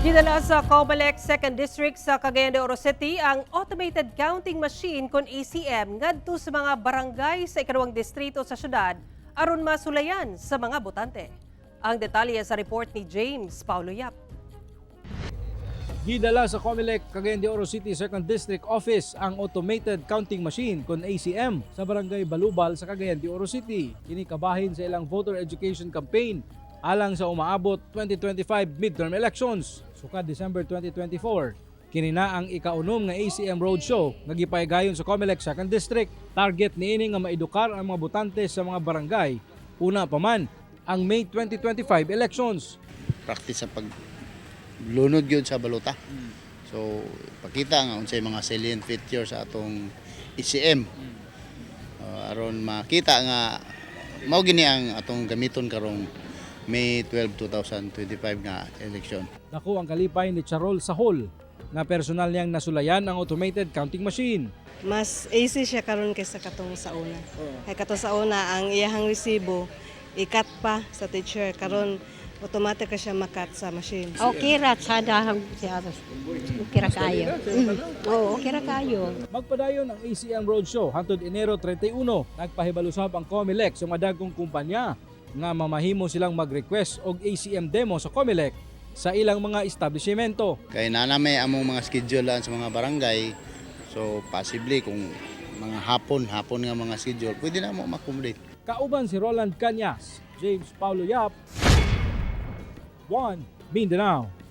Gidala sa Comelec 2nd District sa Cagayan de Oro City ang Automated Counting Machine kon ACM ngadto sa mga barangay sa ikalawang distrito sa syudad aron masulayan sa mga botante. Ang detalye sa report ni James Paulo Yap. Gidala sa Comelec Cagayan de Oro City 2nd District Office ang Automated Counting Machine kon ACM sa Barangay Balubal sa Cagayan de Oro City. Kini kabahin sa ilang voter education campaign alang sa umaabot 2025 midterm elections sukad December 2024. Kini na ang ikaunom nga ACM Roadshow nga gipaygayon sa Comelec 2nd District. Target niini nga maedukar ang mga botante sa mga barangay una pa man ang May 2025 elections. Practice sa pag lunod gyud sa balota. So pakita nga unsay mga salient features sa atong ECM. Aron makita nga mao gini ang atong gamiton karong May 12, 2025 nga election. Dako ang kalipay ni Charol Sahol nga personal niyang nasulayan ang automated counting machine. Mas easy siya karon kaysa katong sa una. Kay katong sa una, ang iyahang resibo i-cut pa sa teacher, karon automatic ka siya ma-cut sa machine. Okay ra sada ang siya. Okay ra kayo. Oo, okay ra kayo. Magpadayon ang ACM Roadshow hangtod Enero 31. Nagpahibalo sab ang COMELEC sa madagkong kumpanya nga mamahimo silang mag-request og ACM demo sa COMELEC sa ilang mga establishmento. Kay naa may among mga schedule sa mga barangay. So possibly kung mga hapon, hapon nga mga schedule, pwede na mo ma-accommodate. Kauban si Roland Cañas, James Paulo Yap, 1 Mindanao.